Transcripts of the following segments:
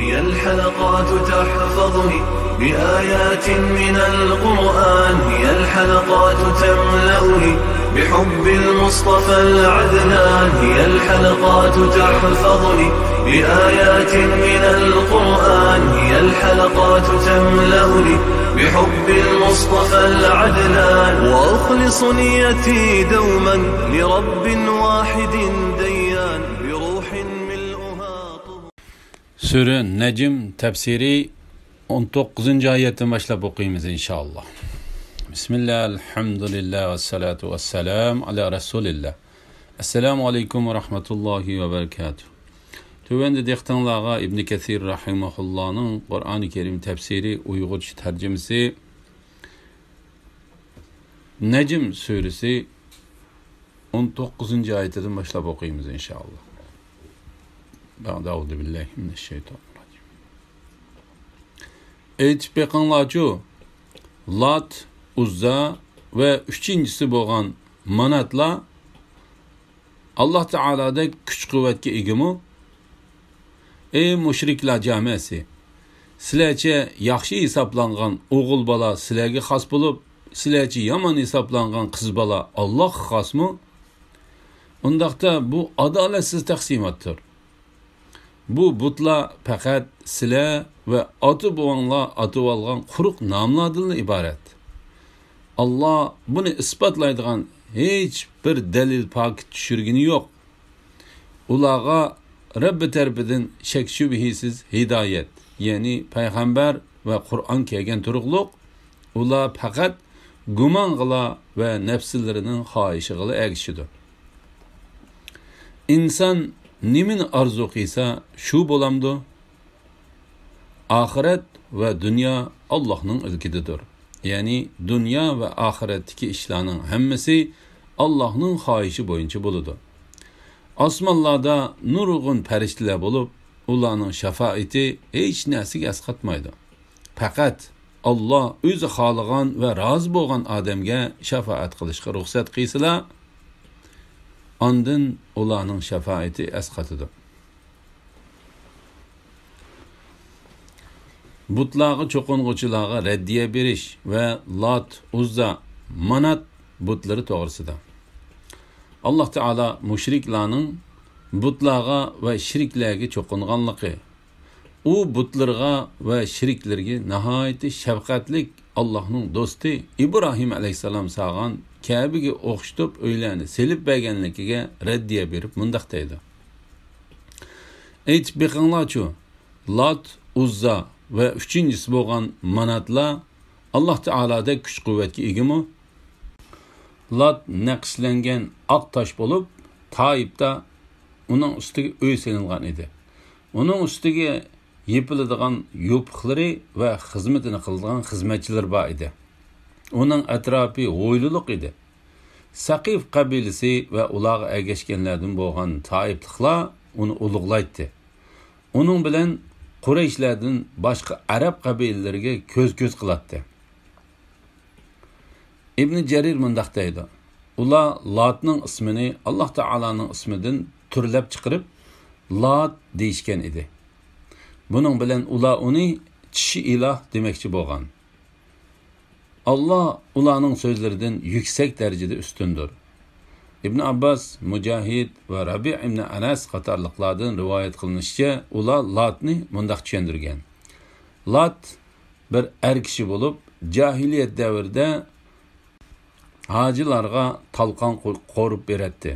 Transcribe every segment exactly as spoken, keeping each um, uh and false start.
هي الحلقات تحفظني بآيات من القرآن، هي الحلقات تملأني بحب المصطفى العدنان، هي الحلقات تحفظني بآيات من القرآن، هي الحلقات تملأني بحب المصطفى العدنان، وأخلص نيتي دوما لرب واحد ديان، بروح ملؤها طهور. سۈرە نەجم تەپسىرى ئون توققۇزىنچى ئايەتتىن باشلاپ ئوقۇيمىز، ئىنشائاللا. بىسمىللا، ئەلھەمدۇلىللا، ۋەسسالاتۇ ۋەسسالامۇ ئالا رەسۇلىللا. ئەسسالامۇ ئەلەيكۇم ۋە رەھمەتۇللاھى ۋە بەرىكاتۇھ. تۆۋەندە دىققىتىڭلارغا ئىبنى كەسىر رەھىمەھۇللانىڭ قۇرئانى كەرىم تەپسىرى ئۇيغۇرچە تەرجىمىسى نەجم سۈرىسى ئون توققۇزىنچى ئايىتىدىن باشلاپ ئوقۇيمىز، ئىنشائاللا. بەئدە، ئەئۇزۇ بىللاھى مىنەششەيتانىرراجىم. ئېيتىپ بېقىڭلارچۇ، لات، ئۇززا ۋە ئۈچىنچىسى بولغان ماناتلار ئاللا تائالادەك كۈچ-قۇۋۋەتكە ئىگىمۇ؟ ئەي مۇشرىكلار جامەسى! سىلەرچە ياخشى ھېسابلانغان ئوغۇل بالا سىلەرگە خاس بولۇپ، سىلەرچە يامان ھېسابلانغان قىز بالا ئاللاغا خاسمۇ؟ ئۇنداقتا بۇ ئادالەتسىز تەقسىماتتۇر. بۇ بۇتلار پەقەت سىلەر ۋە ئاتا-بوۋاڭلار ئاتىۋالغان قۇرۇق ناملاردىنلا ئىبارەت. ئاللا بۇنى ئىسپاتلايدىغان ھېچ بىر دەلىل پاكىت چۈشۈرگىنى يوق. ئۇلارغا رەببى تەرىپىدىن شەك-شۈبھىسىز ھىدايەت، يەنى پەيغەمبەر ۋە قۇرئان كەلگەن تۇرۇقلۇق، ئۇلار پەقەت گۇمانغىلا ۋە نەپسلىرىنىڭ خاھىشىغىلا ئەگىشىدۇ. ئىنسان نېمىنى ئارزۇ قىلسا، شۇ بولامدۇ؟ ئاخىرەت ۋە دۇنيا ئاللاھنىڭ ئىلكىدىدۇر. يەنى دۇنيا ۋە ئاخىرەتتىكى ئىشلارنىڭ ھەممىسى ئاللاھنىڭ خاھىشى بويىچە بولىدۇ. ئاسمانلاردا نۇرغۇن پەرىشتىلەر بولۇپ، ئۇلارنىڭ شاپائىتى ھېچ نەرسىگە ئەسقاتمايدۇ. پەقەت ئاللا ئۆزى خالىغان ۋە رازى بولغان ئادەمگە شاپائەت قىلىشقا رۇخسەت قىلسىلا، ئاندىن ئۇلارنىڭ شاپائىتى ئەسقاتىدۇ. بۇتلارغا چوقۇنغۇچىلارغا رەددىيە بېرىش ۋە لات، ئۇززا، مانات بۇتلىرى توغرىسىدا. ئاللا تائالا مۇشرىكلارنىڭ بۇتلارغا ۋە شېرىكلەرگە چوقۇنغانلىقى، ئۇ بۇتلىرىغا ۋە شېرىكلىرىگە ناھايىتى شەپقەتلىك ئاللاھنىڭ دوستى ئىبراھىم ئەلەيھىسسالام سالغان كەبىگە ئوخشىتىپ ئۆيلەرنى سېلىپ بەرگەنلىكىگە رەددىيە بېرىپ مۇنداق دەيدۇ: ئېيتىپ بېقىڭلارچۇ، لات، ئۇززا ۋە ئۈچىنچىسى بولغان ماناتلار ئاللا تائالادەك كۈچ-قۇۋۋەتكە ئىگىمۇ؟ لات نەقىشلەنگەن ئاق تاش بولۇپ، تائىپتا ئۇنىڭ ئۈستىگە ئۆي سېلىنغان ئىدى. ئۇنىڭ ئۈستىگە يېپىلىدىغان يوپۇقلىرى ۋە خىزمىتىنى قىلىدىغان خىزمەتچىلىرى بار ئىدى. ئۇنىڭ ئەتراپى ھويلىلىق ئىدى. سەقىف قەبىلىسى ۋە ئۇلارغا ئەگەشكەنلەردىن بولغان تائىپلىقلار ئۇنى ئۇلۇغلايتتى. ئۇنىڭ بىلەن قۇرەيشلەردىن باشقا ئەرەب قەبىلىلىرىگە كۆز-كۆز قىلاتتى. ئىبنى جەرىر مۇنداق دەيدۇ: ئۇلار لاتنىڭ ئىسمىنى ئاللا تائالانىڭ ئىسمىدىن تۈرلەپ چىقىرىپ، لات دېيىشكەن ئىدى. بۇنىڭ بىلەن ئۇلار ئۇنى چىشى ئىلاھ دېمەكچى بولغان. ئاللا ئۇلارنىڭ سۆزلىرىدىن يۈكسەك دەرىجىدە ئۈستۈندۇر. ئىبن ئابباس، مۇجاھىد ۋە رەبىئ ئىبن ئەنەس قاتارلىقلاردىن رىۋايەت قىلىنىشىچە، ئۇلار لاتنى مۇنداق چۈشەندۈرگەن: لات بىر ئەر كىشى بولۇپ، جاھىلىيەت دەۋرىدە ھاجىلارغا تالقان قو-، قورۇپ بېرەتتى.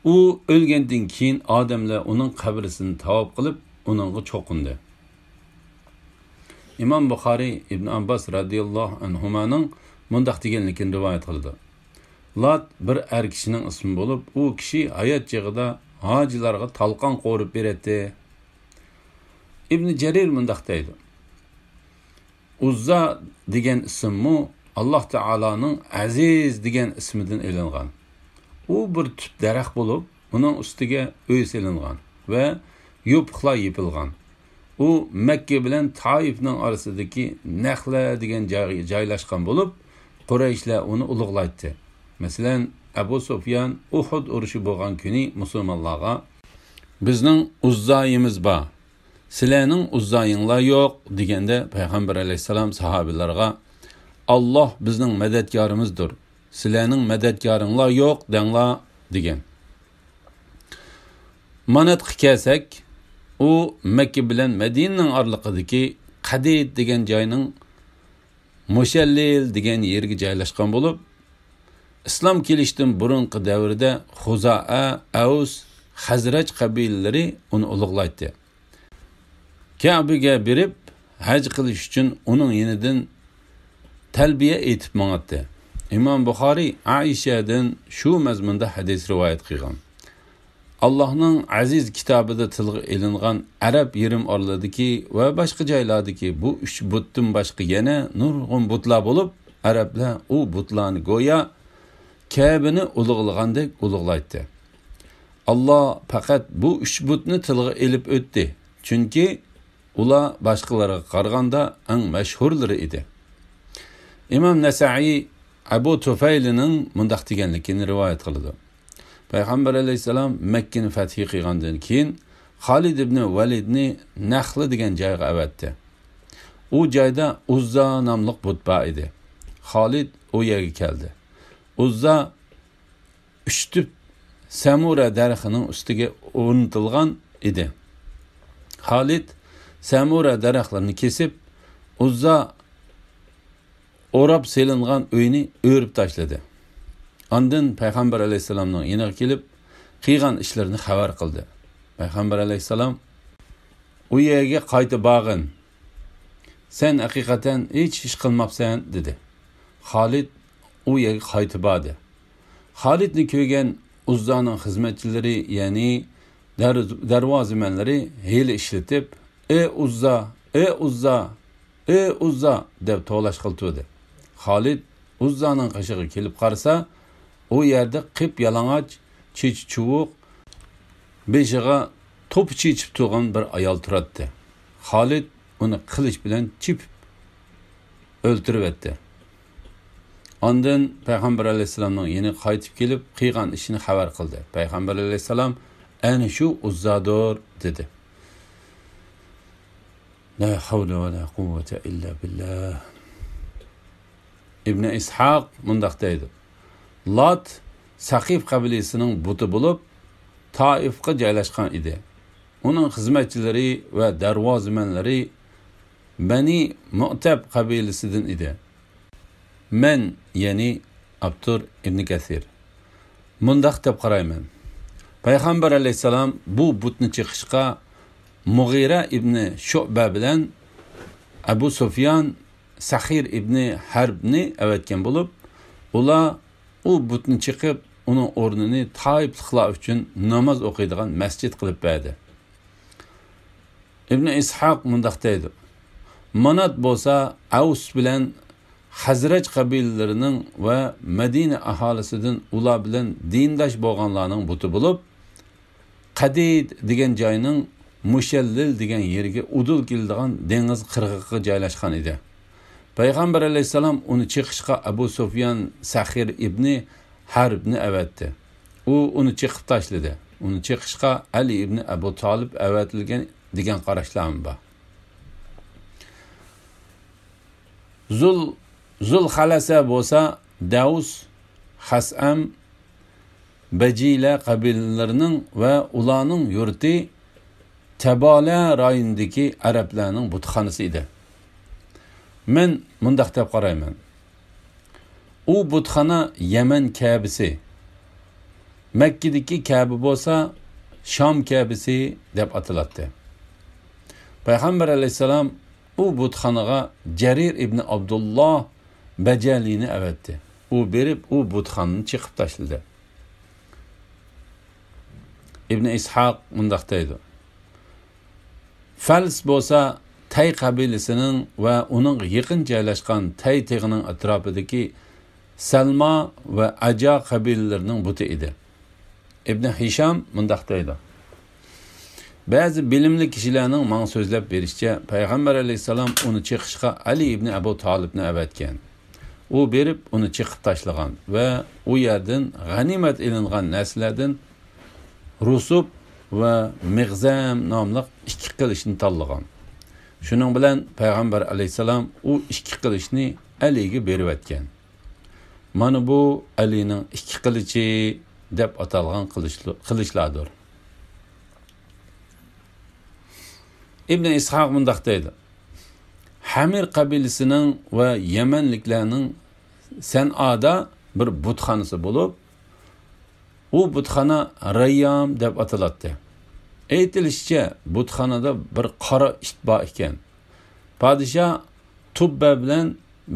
ئۇ ئۆلگەندىن كېيىن، ئادەملەر ئۇنىڭ قەبرىسىنى تاۋاپ قىلىپ، ئۇنىڭغا چوقۇندى. ئىمام بۇخارىي ئىبن ئابباس رەزىياللاھۇ ئەنھۇمانىڭ مۇنداق دېگەنلىكىنى رىۋايەت قىلىدۇ: لات بىر ئەر كىشىنىڭ ئىسمى بولۇپ، ئۇ كىشى ھايات چېغىدا ھاجىلارغا تالقان قورۇپ بېرەتتى. ئىبن جەرىر مۇنداق دەيدۇ: ئۇززا دېگەن ئىسىممۇ ئاللا تائالانىڭ ئەزىز دېگەن ئىسمىدىن ئېلىنغان. ئۇ بىر تۈپ دەرەخ بولۇپ، ئۇنىڭ ئۈستىگە ئۆي سېلىنغان ۋە يوپۇقلار يېپىلغان. ئۇ مەككە بىلەن تائىفنىڭ ئارىسىدىكى نەخلە دېگەن جايغا جايلاشقان بولۇپ، قۇرەيشلەر ئۇنى ئۇلۇغلايتتى. مەسىلەن، ئەبۇ سۇفيان ئۇھۇد ئۇرۇشى بولغان كۈنى مۇسۇلمانلارغا: بىزنىڭ ئۇززايىمىز بار، «سىلەرنىڭ ئۇززايىڭلار يوق» دېگەندە، پەيغەمبەر ئەلەيھىسسالام ساھابىلەرگە، «ئاللاھ بىزنىڭ مەدەتكارىمىزدۇر، سىلەرنىڭ مەدەتكارىڭلار يوق دەڭلار» دېگەن. ماناتقا كەلسەك، ئۇ مەككە بىلەن مەدىنىنىڭ ئارىلىقىدىكى قەدىد دېگەن جاينىڭ مۇشەللىل دېگەن يېرىگە جايلاشقان بولۇپ، ئىسلام كېلىشتىن بۇرۇنقى دەۋردە خۇزائە، ئەۋس، خەزرەج قەبىلىلىرى ئۇنى ئۇلۇغلايتتى. كەبىگە بېرىپ، ھەج قىلىش ئۈچۈن ئۇنىڭ يېنىدىن تەلبىيە ئېيتىپ ماڭاتتى. ئىمام بۇخارىي ئائىشەدىن شۇ مەزمۇندا ھەدىس رىۋايەت قىلغان. ئاللاھنىڭ ئەزىز كىتابىدا تىلغا ئېلىنغان ئەرەب يېرىم ئارىلىدىكى ۋە باشقا جايلاردىكى بۇ ئۈچ بۇتتىن باشقا يەنە نۇرغۇن بۇتلار بولۇپ، ئەرەبلەر ئۇ بۇتلارنى گويا كەبىنى ئۇلۇغلىغاندەك ئۇلۇغلايتتى. ئاللاھ پەقەت بۇ ئۈچ بۇتنى تىلغا ئېلىپ ئۆتتى، چۈنكى ئۇلار باشقىلارغا قارىغاندا ئەڭ مەشھۇرلىرى ئىدى. ئىمام نەسائىي ئەبۇ تۇفەيلىنىڭ مۇنداق دېگەنلىكىنى رىۋايەت قىلىدۇ. پەيغەمبەر ئەلەيھىسسالام مەككىنى فەتھى قىلغاندىن كېيىن، خالىد ئىبنى ۋەلىدنى نەخلە دېگەن جايغا ئەۋەتتى. ئۇ جايدا ئۇززا ناملىق بۇت بار ئىدى. خالىد ئۇ يەرگە كەلدى. ئۇززا ئۈچ تۈپ سەمۇرە دەرىخىنىڭ ئۈستىگە ئورنىتىلغان ئىدى. خالىد سەمۇرە دەرەخلىرىنى كېسىپ، ئۇززا ئوراپ سېلىنغان ئۆينى ئۆرۈپ تاشلىدى. ئاندىن پەيغەمبەر ئەلەيھىسسالامنىڭ يېنىغا كېلىپ، قىلغان ئىشلىرىنى خەۋەر قىلدى. پەيغەمبەر ئەلەيھىسسالام، «ئۇ يەرگە قايتا بارغىن. سەن ھەقىقەتەن ھېچ ئىش قىلماپسەن» دېدى. خالىد ئۇ يەرگە قايتا باردى. خالىدنى كۆرگەن ئۇززانىڭ خىزمەتچىلىرى، يەنى دەر-، دەرۋازىمەنلىرى ھىيلە ئىشلىتىپ، «ئى ئۇززا! ئى ئۇززا! ئى ئۇززا!» دەپ توۋلاشقىلى تۇردى. خالىد ئۇززانىڭ قېشىغا كېلىپ قارىسا، ئۇ يەردە قىپيالىڭاچ، چېچى چۇۋۇق، بېشىغا توپا چېچىپ تۇرغان بىر ئايال تۇراتتى. خالىد ئۇنى قىلىچ بىلەن چېپىپ ئۆلتۈرۈۋەتتى. ئاندىن پەيغەمبەر ئەلەيھىسسالامنىڭ يېنىغا قايتىپ كېلىپ، قىلغان ئىشىنى خەۋەر قىلدى. پەيغەمبەر ئەلەيھىسسالام، «ئەنە شۇ ئۇززادۇر» دېدى. لا حول ولا قوة إلا بالله. ئىبنى ئىسھاق مۇنداق دەيدۇ، لات سەقىف قەبىلىسىنىڭ بۇتى بولۇپ، تائىفقا جايلاشقان ئىدى. ئۇنىڭ خىزمەتچىلىرى ۋە دەرۋازىمەنلىرى بەنى مۇئتەب قەبىلىسىدىن ئىدى. مەن، يەنى ئاپتور ئىبنى كەسىر، مۇنداق دەپ قارايمەن. پەيغەمبەر ئەلەيھىسسالام بۇ بۇتنى چېقىشقا مۇغىرە ئىبنى شۇئبە بىلەن ئەبۇ سۇفيان سەخىر ئىبنى ھەربنى ئەۋەتكەن بولۇپ، ئۇلار ئۇ بۇتنى چېقىپ، ئۇنىڭ ئورنىنى تائىپلىقلار ئۈچۈن ناماز ئوقۇيدىغان مەسچىت قىلىپ بەردى. ئىبنى ئىسھاق مۇنداق دەيدۇ، مانات بولسا ئەۋس بىلەن خەزرەج قەبىلىلىرىنىڭ ۋە مەدىنە ئاھالىسىدىن ئۇلار بىلەن دىنداش بولغانلارنىڭ بۇتى بولۇپ، قەدىد دېگەن جاينىڭ مۇشەللىل دېگەن يېرىگە ئۇدۇل كېلىدىغان دېڭىز قىرغىقىغا جايلاشقان ئىدى. پەيغەمبەر ئەلەيھىسسالام ئۇنى چېقىشقا ئەبۇ سۇفيان سەخىر ئىبنى ھەربنى ئەۋەتتى. ئۇ ئۇنى چېقىپ تاشلىدى. ئۇنى چېقىشقا ئەلى ئىبنى ئەبۇ تالىپ ئەۋەتىلگەن دېگەن قاراشلارمۇ بار. زۇل، زۇل خەلەسە بولسا دەۋس، خەسئەم، بەجىلە قەبىلىلىرىنىڭ ۋە ئۇلارنىڭ يۇرتى تەبالە رايونىدىكى ئەرەبلەرنىڭ بۇتخانىسى ئىدى. مەن مۇنداق دەپ قارايمەن. ئۇ بۇتخانا يەمەن كەبىسى، مەككىدىكى كەبە بولسا شام كەبىسى دەپ ئاتىلاتتى. پەيغەمبەر ئەلەيھىسسالام ئۇ بۇتخانىغا جەرىر ئىبنى ئابدۇللا بەجەلىنى ئەۋەتتى. ئۇ بېرىپ ئۇ بۇتخانىنى چېقىپ تاشلىدى. ئىبنى ئىسھاق مۇنداق دەيدۇ. فەلس بولسا تەي قەبىلىسىنىڭ ۋە ئۇنىڭغا يېقىن جايلاشقان تەي تېغىنىڭ ئەتراپىدىكى سەلما ۋە ئەجا قەبىلىلىرىنىڭ بۇتى ئىدى. ئىبنى ھىشام مۇنداق دەيدۇ. بەزى بىلىملىك كىشىلەرنىڭ ماڭا سۆزلەپ بېرىشىچە، پەيغەمبەر ئەلەيھىسسالام ئۇنى چېقىشقا ئەلى ئىبنى ئەبۇ تالىپنى ئەۋەتكەن. ئۇ بېرىپ ئۇنى چېقىپ تاشلىغان ۋە ئۇ يەردىن غەنىيمەت ئېلىنغان نەرسىلەردىن رۇسۇپ ۋە مىغزەم ناملىق ئىككى قىلىچنى تاللىغان. شۇنىڭ بىلەن پەيغەمبەر ئەلەيھىسسالام ئۇ ئىككى قىلىچنى ئەلىگە بېرىۋەتكەن. مانا بۇ ئەلىنىڭ ئىككى قىلىچى دەپ ئاتالغان قىلىچ-، قىلىچلاردۇر. ئىبن ئىسھاق مۇنداق دەيدۇ: ھەمىر قەبىلىسىنىڭ ۋە يەمەنلىكلەرنىڭ سەنئادا بىر بۇتخانىسى بولۇپ، ئۇ بۇتخانا رەييام دەپ ئاتىلاتتى. ئېيتىلىشىچە، بۇتخانىدا بىر قارا ئىت بار ئىكەن. پادىشاھ تۇببە بىلەن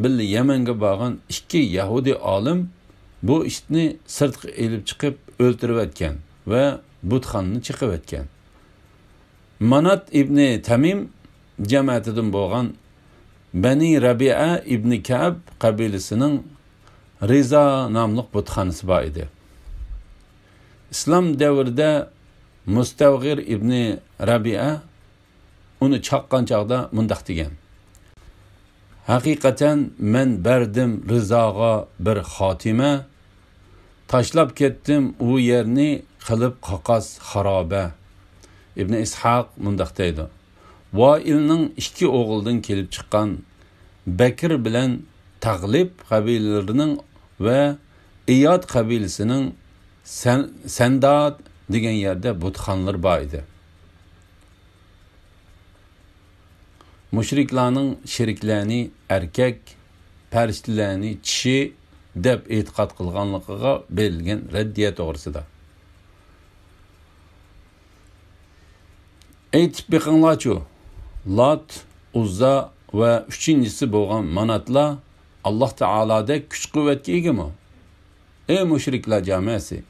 بىللە يەمەنگە بارغان ئىككى يەھۇدىي ئالىم بۇ ئىتنى سىرتقا ئېلىپ چىقىپ ئۆلتۈرۈۋەتكەن ۋە بۇتخانىنى چېقىۋەتكەن. مانات ئىبنى تەمىم جەمەتىدىن بولغان بەنى رەبىئە ئىبنى كەئب قەبىلىسىنىڭ رىزا ناملىق بۇتخانىسى بار ئىدى. ئىسلام دەۋرىدە مۇستەۋغىر ئىبنى رەبىئە ئۇنى چاققان چاغدا مۇنداق دېگەن: ھەقىقەتەن مەن بەردىم رىزاغا بىر خاتىمە، تاشلاپ كەتتىم ئۇ يەرنى قىلىپ قاقاس خارابە. ئىبنى ئىسھاق مۇنداق دەيدۇ: ۋائىلنىڭ ئىككى ئوغلىدىن كېلىپ چىققان بەكىر بىلەن تەغلىب قەبىلىلىرىنىڭ ۋە ئىياد قەبىلىسىنىڭ سەن-، سەنداد دېگەن يەردە بۇتخانىلىرى بار ئىدى. مۇشرىكلارنىڭ شېرىكلەرنى ئەركەك، پەرىشتىلەرنى چىشى دەپ ئېتىقاد قىلغانلىقىغا بېرىلگەن رەددىيە توغرىسىدا. ئېيتىپ بېقىڭلارچۇ، لات، ئۇززا ۋە ئۈچىنچىسى بولغان ماناتلار ئاللاھ تائالادەك كۈچ-قۇۋۋەتكە ئىگىمۇ؟ ئەي مۇشرىكلار جامەسى!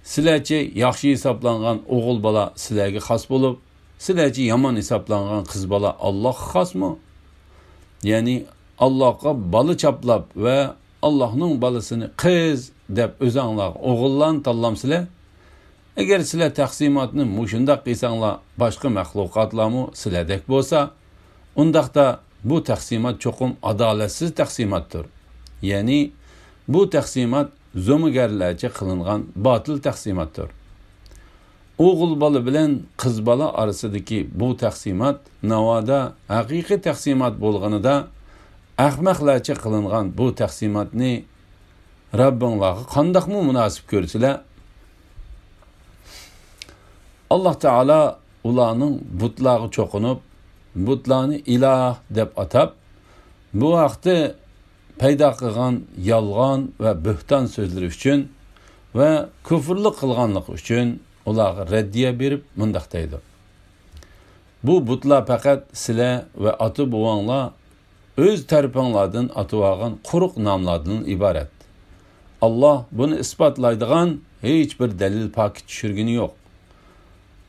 سىلەرچە ياخشى ھېسابلانغان ئوغۇل بالا سىلەرگە خاس بولۇپ، سىلەرچە يامان ھېسابلانغان قىز بالا ئاللاھقا خاسمۇ؟ يەنى ئاللاھقا بالا چاپلاپ ۋە ئاللاھنىڭ بالىسىنى قىز دەپ ئۆزەڭلارغا ئوغۇللارنى تاللامسىلەر؟ ئەگەر سىلەر تەقسىماتنى مۇشۇنداق قىلساڭلار، باشقا مەخلۇقاتلارمۇ سىلەردەك بولسا، ئۇنداقتا بۇ تەقسىمات چوقۇم ئادالەتسىز تەقسىماتتۇر. يەنى بۇ تەقسىمات زومىگەرلەرچە قىلىنغان باتىل تەقسىماتتۇر. ئوغۇل بالا بىلەن قىز بالا ئارىسىدىكى بۇ تەقسىمات ناۋادا ھەقىقىي تەقسىمات بولغىنىدا، ئەخمەقلەرچە قىلىنغان بۇ تەقسىماتنى رەببىڭلارغا قانداقمۇ مۇناسىپ كۆرىسىلەر؟ ئاللاھ تائالا ئۇلارنىڭ بۇتلارغا چوقۇنۇپ، بۇتلارنى ئىلاھ دەپ ئاتاپ، بۇ ھەقتە پەيدا قىلغان يالغان ۋە بۆھتان سۆزلىرى ئۈچۈن ۋە كۇفرلۇق قىلغانلىقى ئۈچۈن ئۇلارغا رەددىيە بېرىپ مۇنداق دەيدۇ: بۇ بۇتلار پەقەت سىلەر ۋە ئاتا-بوۋاڭلار ئۆز تەرىپىڭلاردىن ئاتىۋالغان قۇرۇق ناملاردىن ئىبارەت. ئاللاھ بۇنى ئىسپاتلايدىغان ھېچ بىر دەلىل پاكىت چۈشۈرگىنى يوق.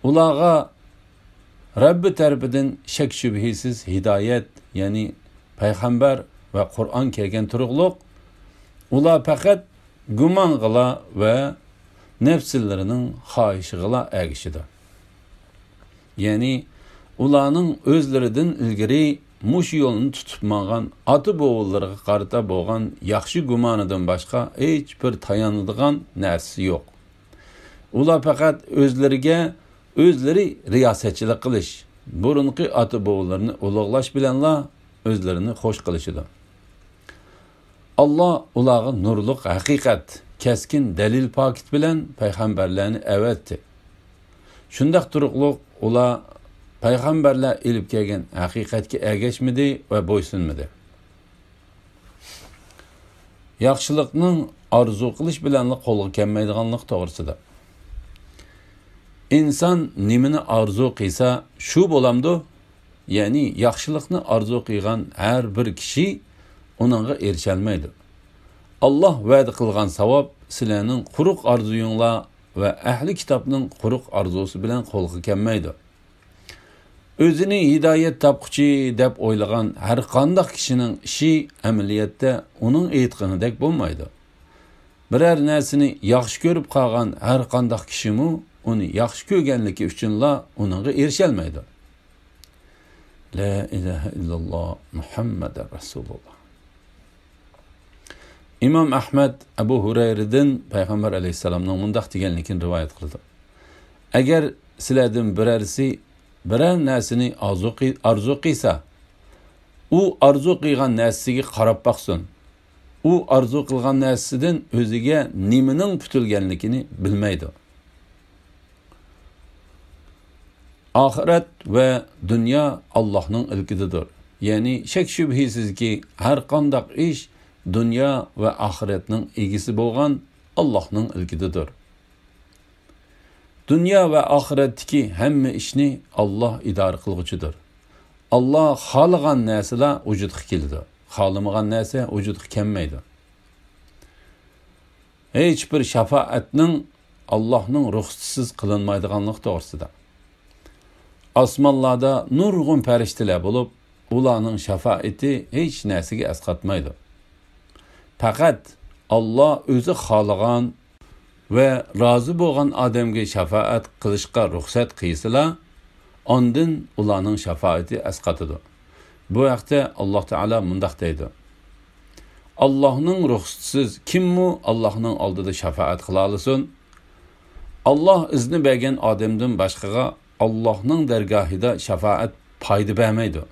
ئۇلارغا رەببى تەرىپىدىن شەك-شۈبھىسىز ھىدايەت، يەنى پەيغەمبەر ۋە قۇرئان كەلگەن تۇرۇقلۇق، ئۇلار پەقەت گۇمانغىلا ۋە نەپسلىرىنىڭ خاھىشىغىلا ئەگىشىدۇ. يەنى ئۇلارنىڭ ئۆزلىرىدىن ئىلگىرى مۇشۇ يولنى تۇتۇپ ماڭغان ئاتا-بوۋىلىرىغا قارىتا بولغان ياخشى گۇمانىدىن باشقا ھېچ بىر تايانىدىغان نەرسىسى يوق. ئۇلار پەقەت ئۆزلىرىگە ئۆزلىرى رىياسەتچىلىك قىلىش، بۇرۇنقى ئاتا-بوۋىلىرىنى ئۇلۇغلاش بىلەنلا ئۆزلىرىنى خوش قىلىشىدۇ. ئاللاھ ئۇلارغا نۇرلۇق ھەقىقەت، كەسكىن دەلىل پاكىت بىلەن پەيغەمبەرلەرنى ئەۋەتتى. شۇنداق تۇرۇقلۇق ئۇلار پەيغەمبەرلەر ئېلىپ كەلگەن ھەقىقەتكە ئەگەشمىدى ۋە بويسۇنمىدى. ياخشىلىقنىڭ ئارزۇ قىلىش بىلەنلا قولغا كەلمەيدىغانلىقى توغرىسىدا. ئىنسان نېمىنى ئارزۇ قىلسا، شۇ بولامدۇ؟ يەنى ياخشىلىقنى ئارزۇ قىلغان ھەر بىر كىشى ئۇنىڭغا ئېرىشەلمەيدۇ. ئاللاھ ۋەدە قىلغان ساۋاب سىلەرنىڭ قۇرۇق ئارزۇيۇڭلار ۋە ئەھلى كىتابنىڭ قۇرۇق ئارزۇسى بىلەن قولغا كەلمەيدۇ. ئۆزىنى ھىدايەت تاپقۇچى دەپ ئويلىغان ھەر قانداق كىشىنىڭ ئىشى ئەمەلىيەتتە ئۇنىڭ ئېيتقىنىدەك بولمايدۇ. بىرەر نەرسىنى ياخشى كۆرۈپ قالغان ھەر قانداق كىشىمۇ ئۇنى ياخشى كۆرگەنلىكى ئۈچۈنلا ئۇنىڭغا ئېرىشەلمەيدۇ. لا ئىلاھە ئىللاللاھ مۇھەممەدۇر رەسۇلۇللاھ. ئىمام ئەھمەد ئەبۇ ھۇرەيرىدىن پەيغەمبەر ئەلەيھىسسالامنىڭ مۇنداق دېگەنلىكىنى رىۋايەت قىلىدۇ: ئەگەر سىلەردىن بىرەرسى بىرەر نەرسىنى ئارزۇ قىل-، ئارزۇ قىلسا، ئۇ ئارزۇ قىلغان نەرسىگە قاراپ باقسۇن. ئۇ ئارزۇ قىلغان نەرسىدىن ئۆزىگە نېمىنىڭ پۈتۈلگەنلىكىنى بىلمەيدۇ. ئاخىرەت ۋە دۇنيا ئاللاھنىڭ ئىلكىدىدۇر. يەنى شەك-شۈبھىسىزكى، ھەر قانداق ئىش دۇنيا ۋە ئاخىرەتنىڭ ئىگىسى بولغان ئاللاھنىڭ ئىلكىدىدۇر. دۇنيا ۋە ئاخىرەتتىكى ھەممە ئىشنى ئاللاھ ئىدارە قىلغۇچىدۇر. ئاللاھ خالىغان نەرسىلا ۋۇجۇدقا كېلىدۇ. خالىمىغان نەرسە ۋۇجۇدقا كەلمەيدۇ. ھېچ بىر شاپائەتنىڭ ئاللاھنىڭ رۇخسىتىسىز قىلىنمايدىغانلىقى توغرىسىدا. ئاسمانلاردا نۇرغۇن پەرىشتىلەر بولۇپ، ئۇلارنىڭ شاپائىتى ھېچ نەرسىگە ئەسقاتمايدۇ. پەقەت ئاللاھ ئۆزى خالىغان ۋە رازى بولغان ئادەمگە شاپائەت قىلىشقا رۇخسەت قىلسىلا، ئاندىن ئۇلارنىڭ شاپائىتى ئەسقاتىدۇ. بۇ ھەقتە ئاللاھ تائالا مۇنداق دەيدۇ: ئاللاھنىڭ رۇخسىتىسىز كىممۇ ئاللاھنىڭ ئالدىدا شاپائەت قىلالىسۇن؟ ئاللاھ ئىزنى بەرگەن ئادەمدىن باشقىغا ئاللاھنىڭ دەرگاھىدا شاپائەت پايدا بەرمەيدۇ.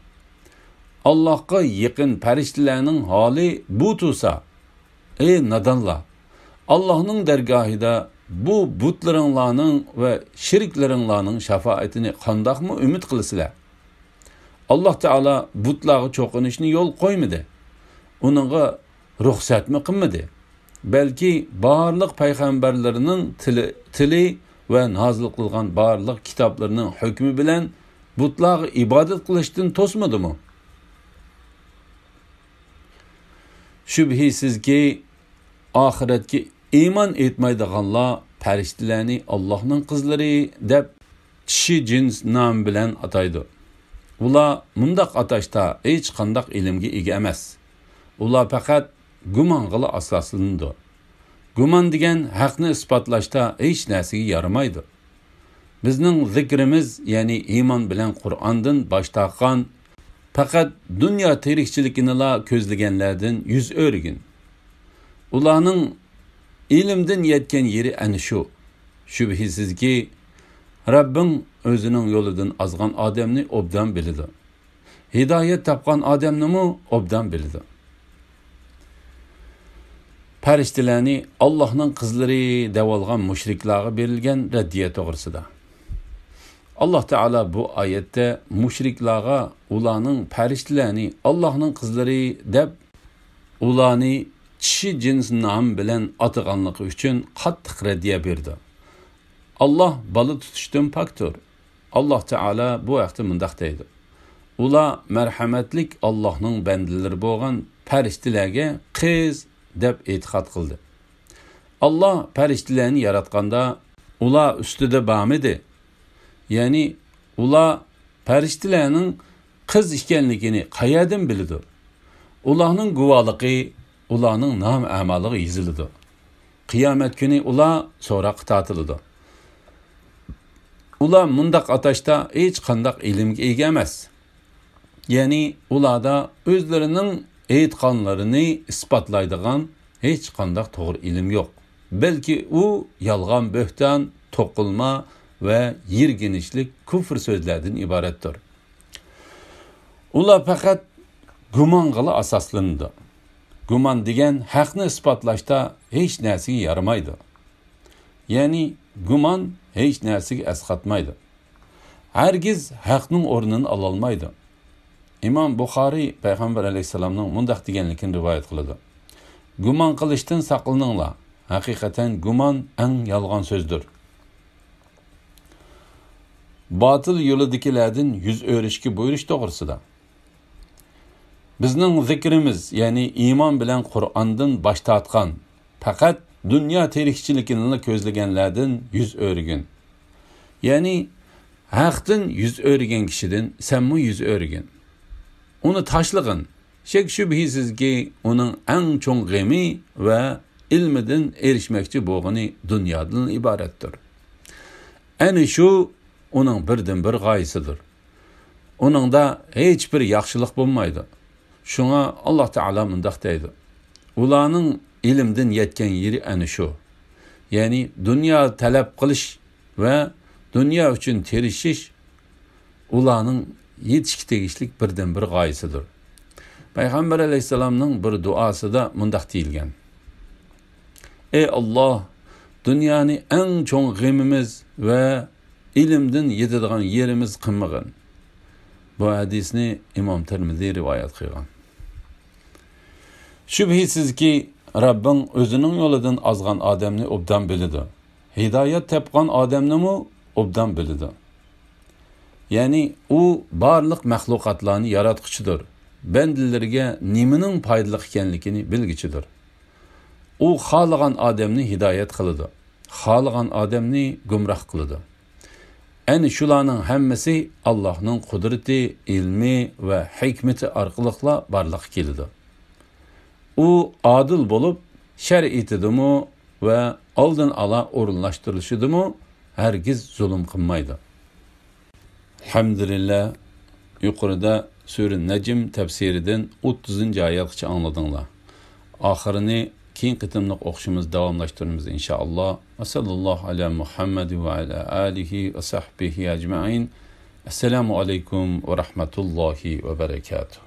ئاللاھقا يېقىن پەرىشتىلەرنىڭ ھالى بۇ تۇرسا، ئەي نادانلار! ئاللاھنىڭ دەرگاھىدا بۇ بۇتلىرىڭلارنىڭ ۋە شېرىكلىرىڭلارنىڭ شاپائىتىنى قانداقمۇ ئۈمىد قىلىسىلەر؟ ئاللاھ تائالا بۇتلارغا چوقۇنۇشنى يول قويمىدى. ئۇنىڭغا رۇخسەتمۇ قىلمىدى. بەلكى بارلىق پەيغەمبەرلىرىنىڭ تىلى، تىلى ۋە نازىل قىلغان بارلىق كىتابلىرىنىڭ ھۆكمى بىلەن بۇتلارغا ئىبادەت قىلىشتىن توسمىدىمۇ؟ شۈبھىسىزكى، ئاخىرەتكە ئىمان ئېيتمايدىغانلار پەرىشتىلەرنى ئاللاھنىڭ قىزلىرى دەپ چىشى جىنس نامى بىلەن ئاتايدۇ. ئۇلار مۇنداق ئاتاشتا ھېچقانداق ئىلىمگە ئىگە ئەمەس. ئۇلار پەقەت گۇمانغىلا ئاساسلىنىدۇ. گۇمان دېگەن ھەقنى ئىسپاتلاشتا ھېچ نەرسىگە يارىمايدۇ. بىزنىڭ زىكرىمىز، يەنى ئىمان بىلەن قۇرئاندىن باش تارتقان، پەقەت دۇنيا تىرىكچىلىكىنىلا كۆزلىگەنلەردىن يۈز ئۆرۈگىن. ئۇلارنىڭ ئىلىمدىن يەتكەن يېرى ئەنە شۇ. شۈبھىسىزكى، رەببىڭ ئۆزىنىڭ يولىدىن ئازغان ئادەمنى ئوبدان بىلىدۇ. ھىدايەت تاپقان ئادەمنىمۇ ئوبدان بىلىدۇ. پەرىشتىلەرنى ئاللاھنىڭ قىزلىرى دەۋالغان مۇشرىكلارغا بېرىلگەن رەددىيە توغرىسىدا. ئاللاھ تائالا بۇ ئايەتتە مۇشرىكلارغا ئۇلارنىڭ پەرىشتىلەرنى ئاللاھنىڭ قىزلىرى دەپ، ئۇلارنى چىشى جىنس نامى بىلەن ئاتىغانلىقى ئۈچۈن قاتتىق رەددىيە بېرىدۇ. ئاللاھ بالا تۇتۇشتىن پاكتۇر. ئاللاھ تائالا بۇ ھەقتە مۇنداق دەيدۇ: ئۇلار مەرھەمەتلىك ئاللاھنىڭ بەندىلىرى بولغان پەرىشتىلەرگە قىز دەپ ئېتىقاد قىلدى. ئاللاھ پەرىشتىلەرنى ياراتقاندا ئۇلار ئۈستىدە بارمىدى؟ يەنى ئۇلار پەرىشتىلەرنىڭ قىز ئىكەنلىكىنى قەيەردىن بىلىدۇ؟ ئۇلارنىڭ گۇۋاھلىقى ئۇلارنىڭ نامە ئەمالىغا يېزىلىدۇ. قىيامەت كۈنى ئۇلار سوراققا تارتىلىدۇ. ئۇلار مۇنداق ئاتاشتا ھېچقانداق ئىلىمگە ئىگە ئەمەس. يەنى ئۇلاردا ئۆزلىرىنىڭ ئېيتقانلىرىنى ئىسپاتلايدىغان ھېچقانداق توغرا ئىلىم يوق. بەلكى ئۇ يالغان بۆھتان، توقۇلما ۋە يىرگىنچلىك كۇفر سۆزلەردىن ئىبارەتتۇر. ئۇلار پەقەت گۇمانغىلا ئاساسلىنىدۇ. گۇمان دېگەن ھەقنى ئىسپاتلاشتا ھېچ نەرسىگە يارىمايدۇ. يەنى گۇمان ھېچ نەرسىگە ئەسقاتمايدۇ. ھەرگىز ھەقنىڭ ئورنىنى ئالالمايدۇ. ئىمام بۇخارىي پەيغەمبەر ئەلەيھىسسالامنىڭ مۇنداق دېگەنلىكىنى رىۋايەت قىلىدۇ: گۇمان قىلىشتىن ساقلىنىڭلار. ھەقىقەتەن گۇمان ئەڭ يالغان سۆزدۇر. باتىل يولىدىكىلەردىن يۈز ئۆرۈشكە بۇيرۇش توغرىسىدا. بىزنىڭ زىكرىمىز، يەنى ئىمان بىلەن قۇرئاندىن باش تارتقان، پەقەت دۇنيا تىرىكچىلىكىنىلا كۆزلىگەنلەردىن يۈز ئۆرۈگىن. يەنى ھەقتىن يۈز ئۆرۈگەن كىشىدىن سەنمۇ يۈز ئۆرۈگىن. ئۇنى تاشلىغىن. شەك-شۈبھىسىزكى، ئۇنىڭ ئەڭ چوڭ غېمى ۋە ئىلمىدىن ئېرىشمەكچى بولغىنى دۇنيادىن ئىبارەتتۇر. ئەنە شۇ ئۇنىڭ بىردىنبىر غايىسىدۇر. ئۇنىڭدا ھېچبىر ياخشىلىق بولمايدۇ. شۇڭا ئاللاھ تائالا مۇنداق دەيدۇ: ئۇلارنىڭ ئىلىمدىن يەتكەن يېرى ئەنە شۇ. يەنى دۇنيا تەلەپ قىلىش ۋە دۇنيا ئۈچۈن تىرىشىش ئۇلارنىڭ يېتىشكە تېگىشلىك بىردىنبىر غايىسىدۇر. پەيغەمبەر ئەلەيھىسسالامنىڭ بىر دۇئاسىدا مۇنداق دېيىلگەن: «ئەي ئاللاھ، دۇنيانى ئەڭ چوڭ غېمىمىز ۋە ئىلىمدىن يېتىدىغان يېرىمىز قىلمىغىن.» بۇ ھەدىسنى ئىمام تىرمىزى رىۋايەت قىلغان. شۈبھىسىزكى، رەببىڭ ئۆزىنىڭ يولىدىن ئازغان ئادەمنى ئوبدان بىلىدۇ. ھىدايەت تاپقان ئادەمنىمۇ ئوبدان بىلىدۇ. يەنى ئۇ بارلىق مەخلۇقاتلارنى ياراتقۇچىدۇر. بەندىلىرىگە نېمىنىڭ پايدىلىق ئىكەنلىكىنى بىلگۈچىدۇر. ئۇ خالىغان ئادەمنى ھىدايەت قىلىدۇ. خالىغان ئادەمنى گۇمراھ قىلىدۇ. ئەنە شۇلارنىڭ ھەممىسى ئاللاھنىڭ قۇدرىتى، ئىلمى ۋە ھېكمىتى ئارقىلىقلا بارلىققا كېلىدۇ. ئۇ ئادىل بولۇپ، شەرىئىتىدىمۇ ۋە ئالدىن ئالا ئورۇنلاشتۇرۇلۇشىدىمۇ ھەرگىز زۇلۇم قىلمايدۇ. ئەلھەمدۇلىللا، يۇقىرىدا سۈرە نەجم تەپسىرىدىن ئوتتۇزىنچى ئايەتكىچە ئاڭلىدىڭلار. ئاخىرىنى كېيىن قېتىملىق ئوقۇشىمىز داۋاملاشتۇرىمىز ئىنشائاللا. ۋە سەللاللاھۇ ئەلا مۇھەممەد ۋە ئەلا ئالىھى ۋە سەھبىھى ئەجمەئىن. ئەسسالامۇ ئەلەيكۇم ۋە رەھمەتۇللاھى ۋە بەرەكاتۇھ.